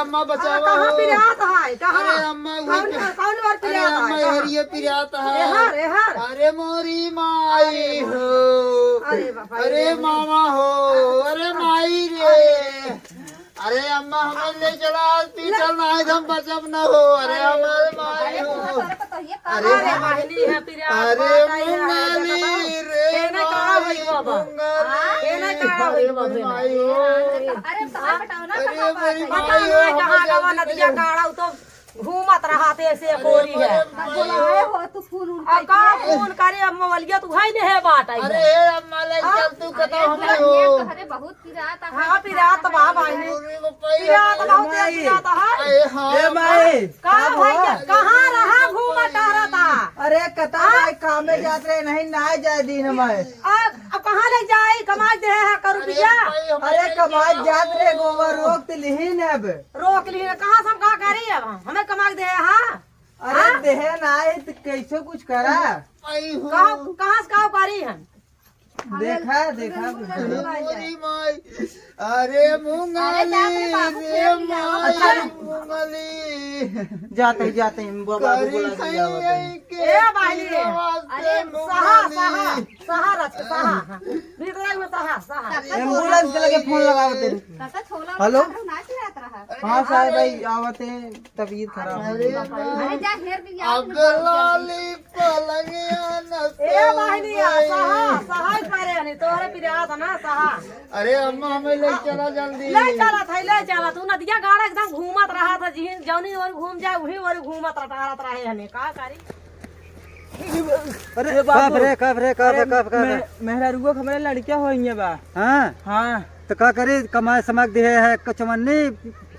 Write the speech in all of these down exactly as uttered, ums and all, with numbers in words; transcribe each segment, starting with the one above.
अम्मा, बचावा कहाँ हो। पिरात है? कहाँ? अरे अम्मा, वही कौन, पे- कौन बार अरे पिरात अम्मा, है? कहाँ? हरिये पिरात है। एहर, एहर। अरे मोरी माई हो। अरे बाबा अरे रे। मामा हो। अरे माई रे। अरे अम्मा, हमें ले चला हॉस्पिटल, नहीं तो हम बचब न हो। अरे हमारे माई हो। अरे अरे माई। बहिनी है, पिरात अरे बात आई है, मुंगाली देखा तो। रे केने माई, काढ़ा होई बाबा? मुंगाली। केने काढ़ा होई अरे बाबा? माई हो। अरे बाप बताओ ना, अरे कहाँ बात मेरी है? माई बताओ हो, ना, हमें कहाँ गवा जल्दी नदिया करो। काढ़ा, उ तो घूमत रहा थे ऐसे अरे कोरी है। माई। बोलाए हो तू फोन उन अब का करके? फोन करे, अब मोबाइलिया तू है नहीं है बात आई अरे है। अम्मा, ले हाँ? चल तू, कतौ अरे हमरे हो। अरे बहुत पिरात है। हाँ, पिरात बा भाई ने। अरे बाप रे। पिरात बहुत तेज माई। पिरात है। अरे हाँ। ए माई, का का भाई, भवा? कहाँ रहा घूमा टहरा था? अरे कतौ हाँ? भाई, कामे जात रहे, नहीं ना जाए दिन में। अब, अब कहाँ ले जाई? कमाई दे है, करू अरे पिया। भाई, हम अरे नहीं कमाई जाओ। जात रहे, गोबर रोक ते लिही न अब। रोक लिही न, कहाँ से हम का करी अब हम? हमें कमाई दे है, हाँ? अरे हाँ? देहे ना आए तो कैसे कुछ करा? आई हो। कहाँ, कहाँ से का करी हम? देखा, देखा। अरे माई, अरे मुंगाली, अरे बाबू, रे माई, अच्छा। मुंगाली। जाते ही, जाते ही, बाबू करी बोला दिया होता है। सही के ए भाई, नमस्ते अरे सहा, मुंगाली। सहा, सहा रच, सहा, हाँ। भीड़ लग में सहा, सहा। एम्बुलेंस के लगे फोन लगाओ तेरे। काका छोला हेलो? खाना ना खिलात रहा। हाँ साहब भाई, आवत है। तबीयत खराब हो अरे गई। बाप रे। अरे जा हेर भी यार अब लाली पलंगिया न ए बहिनी, आ, सहा, सहाय करे हनी, तोहरे पिरात ना, सहा। अरे अम्मा, हमें ले चला जल्दी। ले चला था, ले चला। तू नदिया गाड़ा एकदम घूमत रहा था, जी, जौनी ओर घूम जाए, वही ओर घूमत रहा, टहरत रहे हनी, का करी? अरे बाप रे, कफ रे, कफ रे, अरे कफ, कफ रे। मे-, मेहरारुआ के हमरे लड़किया होइए बा। हाँ? हाँ। तो का करी, कमाए समाक दिहे है, कचमन्नी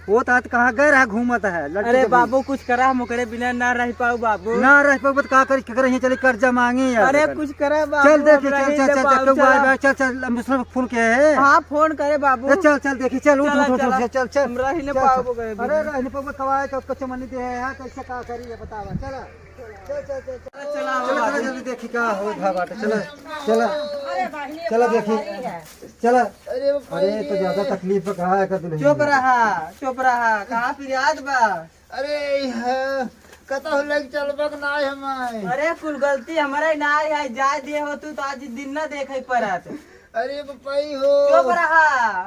होत हाथ कहाँ गए रहा, घूमत है, लड़की अरे के बाबू, कुछ करा, हम ओकरे बिना ना रह पाऊ बाबू। ना रह पाऊ, तो का करी, केकरे हियाँ चली कर्जा मांगी यार, अरे बेटा। कुछ करा बाबू, चल देखी, हम चल, रही चल, ना चल, चल, पाऊ, केहू आए चल। बा, चल, चल, हम दूसरे को फोन किए हैं। हाँ, फोन करे बाबू। ए, चल, चल, देखी, चल, उठ, चला, उठ, उठ, चला। चल, चल, चल, हम रह ही ना चल, पाऊ चल। ओकरे अरे, बिना। रह नहीं पाऊ, कब आए, कब कचमनी दे है, कैसे का करी, ये बतावा, चला। चल, चल, चल, चल। चला, चला, चला, जल्दी देखी का हो, का बाटे, चला, चला। अरे, बहिनी, चला, देखी। चला। अरे, अरे, तो ज्यादा तकलीफ में कहा है का दुल्हन? चुप रहा, चुप रहा, कहाँ पिरियात बा? अरे, ह, कतहु लग चलबक ना है हमारे। अरे, कुल गलती हमारे ना है, जाए दे हो तू तो आज दिन ना देखे परत। अरे, बपाई हो। चुप रहा।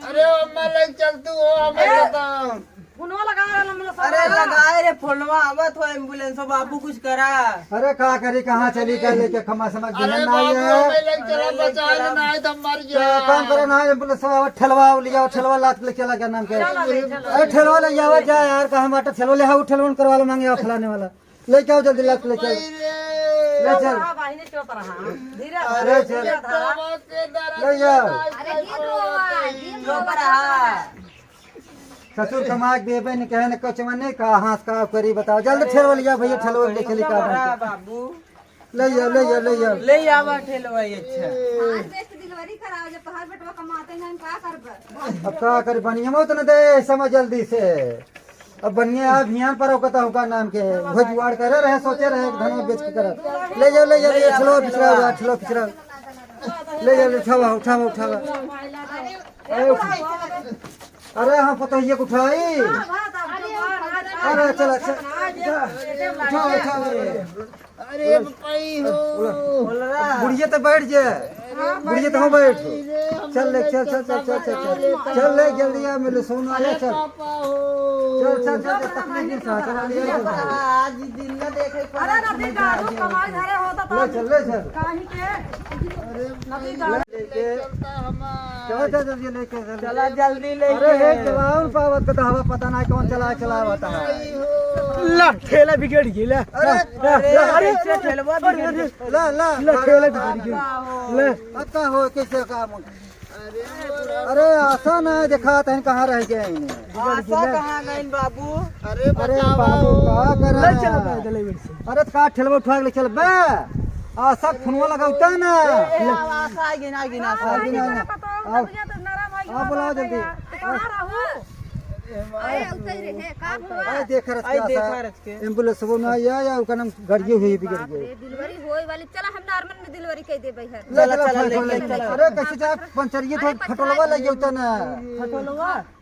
अरे, अम्मा लग चल तू हो, हमें ए! बताओ। फोनवा लगा रहा, हम लोग सब अरे, लगा। लगाए रे फोनवा, आवत हो एम्बुलेंस, बाबू कुछ करा। अरे का करी, कहाँ चली, का लेके खमा समझ अरे में ना बाबू, आए। हमें लेके चला, अरे बचा लेके ले, चला। ना आए तो हम मर तो जाए। काम करो ना, एम्बुलेंस वाला ठेलवा लिया, ठेलवा लात ले चला, क्या नाम के? चला ले, चला। अरे ठेलवा ले जावा जा यार, कहाँ बाटा ठेलवा ले, हाँ, ठेलवा करवा लो, मांगे आओ फलाने वाला। लेके आओ जल्दी, लात ले चल। भाई रे। ले चल। चुप रहा, बहिनी, चुप रहा। धीरे अरे धरा, चल। धीरे धरा। ले जाओ। अरे गिर रो, गिर रो, चुप रहा। ससुर कमा के देबे न कहे न कचवा नहीं का हाथ का करी बताओ। जल्दी ठेलवा लिया भैया, ठेलवा ले चली का बाबू। ले जाओ, ले जाओ, ले जाओ। ले आवा ठेलवा, अच्छा। आज बेस्ट डिलीवरी कराओ, जब तोहार बेटवा कमाते हैं, हम का करबे? अब का करी, बढ़िया मत न दे समय जल्दी से। अब बढ़िया आप हियान पर ओकता हुका नाम के। वो जुगाड़ करे रहे, सोचे रहे, धनवा बेच के करत। ले जाओ, ले जाओ, ले जाओ, ठेलवा पिछड़ा हुआ, ठेलवा पिछड़ा। ले जाओ, ले, उठावा, उठावा, उठावा। अरे, उठा। अरे, हाँ, पतोहिया के उठाई। अरे, चला, चला, उठावा, उठावा, अरे। अरे, भाई हो। बुढ़िया तो बैठ जा। बुढ़िया तो बैठ। चल ले, चल, चल। चल ले, जल्दी आ, मिल, सोना आ, चल। चल, चल, चल, चल, तकलीफ नहीं उठा, चल, ले, चल। आज दिन ना देखे, अरे, नदी गाड़ू कमाई धरे होता तो ले, चल, ले, चल। काहे के? अरे, नदी गाड़ू। चल, चल, जल्दी लेके चल। चला, जल्दी लेके। अरे, हे जवान पावत का तो हवा पता नहीं कौन चला, चला होता है। ला, ठेला बिगड़ गई, ला। अरे, अरे, अरे, अरे, कैसे ठेलवा बिगड़ गई? ला, ला, ला, ठेला बिगड़ गई। ला। अब का हो, कैसे काम हो? अरे, आशा ना दिखात है, कहाँ रह गए इन्हें? आशा कहाँ गइन बाबू? अरे, अरे बचावा बाबू, हो। का कर ले रहा चलो है? पैदल ही वैसे। अरे, का ठेलवा उठा के ले चल बे? आशा के फोनवा लगावता ना। ए, ए, आशा आ गइन, आ गइन, आशा आ गइन। आ, आ, बुलाओ जल्दी। कहाँ रहू? अरे, उतर रे, हे, का हुआ? अरे, देख रहा है, आशा। एम्बुलेंस वो ना आया, या ओकर नाम गाड़ियों हुई बिगड़ बाप गई। रे, डिलीवरी होए वाली। चला, हम नॉर्मल में डिलीवरी कर देबे है। ले, चला, ले, चला, ले, ले, ले, ले। अरे, कैसे जा, पंचरिये तो अरे, खटोलवा ले जाता ना। खटोलवा?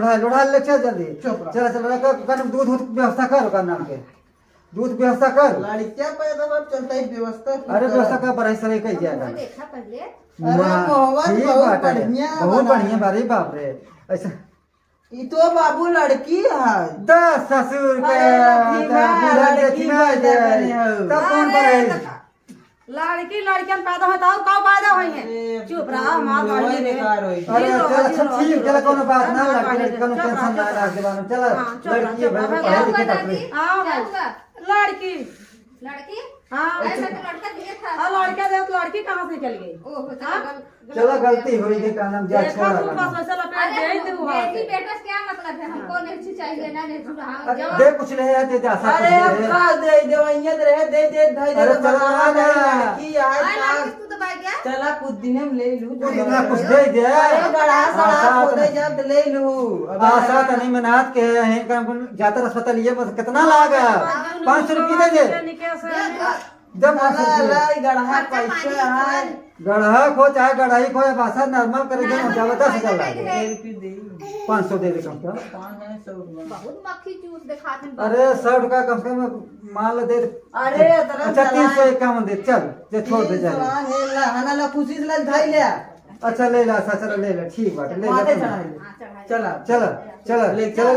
लोढ़ा, लोढ़ा ले चल जल्दी। चुप रह। चला, चला, रख, ओकर दूध, दूध व्यवस्था कर ओकर नाम के। दूध व्यवस्था कर। लड़किया पैदा बा, चलता ही व्यवस्था तू अरे कर। व्यवस्था कर, बड़ा सही कही जाएगा। देखा पहले। अरे वाह, मोहवा तो ठीक बहुत बात है। बढ़िया बहुत बना बढ़िया है। बारे बाप रे। ऐसा ई तो बाबू लड़की है। दस ससुर का अरे लड़की तो बा, बूढ़ा लड़की देखी ना बा, जाए। जाने हो। तब कौन अरे पर है? तो लड़की लड़कियन पैदा होता और का पैदा होई है? अरे चुप रहा, हमार बाबू बढ़िया रे। बेकार होई। अरे जीरो, अच्छा, जीरो, अच्छा, ठीक जीरो, है, कोनो बात ना, हाँ, लड़की लड़की कोनो चुप रहा, टेंशन ना चुप रहा। रख दे बानो। चला, हाँ, चुप रहा, लड़की चुप रहा। भाई पढ़े लिखे क्या तक हुआ? हाँ। क्या हुआ? लड़की? हाँ। ऐसा तो लड़का दिया था। हाँ, लड़का दे तो लड़की कहाँ से चली गई? ओहो, चलो हाँ? गल-, चलो, गलती हुई, के का नाम जा, देखा छोड़ा तू का बस नाम। वैसे लपेट अरे, दे हम तू वहाँ बेटी से। बेटा से क्या मतलब है? हमको हाँ। नहीं चाहिए ना, नहीं चाहिए। हाँ, अरे, जाओ। दे कुछ ले, दे, दे, आशा अरे, कुछ ले। अब का दे, दे, वहीं तो रहे, दे, दे, धर, अरे, दे, चलो, बता, आ ना। लड़की, आज आज का लड़की तू तो भाई क्या? चला, कुछ दिन हम ले लूँ। कुछ दिन में कुछ दे दे। अरे, गढ़ा सड़ा आशा खोदे तो जब ले लूँ। अब आशा लड़की तो नहीं मनात के हैं, काम जातर अस्पताल ये बस कितना लागा? हाँ, पाँच सौ रुपये दे दे। निके से। दे पाँच सौ रुपया। लाई गढ़ा खर्चा पानी पैसा है। गढ़ा खो चाहे गढ़ाई खो, या भाषा नॉर्मल करे दे, हाँ, हम जावता से चल रहा है। हाँ, हाँ। पाँच सौ दे दे कम से कम। पाँच सौ रुपया। बहुत मक्खी चूस दिखाते हैं। अरे, सौ टका कम से कम मान लो दे। अरे, इतना अच्छा, चला तीन सौ है। इक्यावन दे, चल, जे छोड़ दे, तीन सौ जा। है, ला, हना ला, खुशी से ला, धाई ले आ। अच्छा, ले ला, ससुर ले ले, ठीक बात, ले ले, माथे चल। चढ़ाई ले। हाँ, चढ़ाई। चला। चला, चला, ले, चला, चला।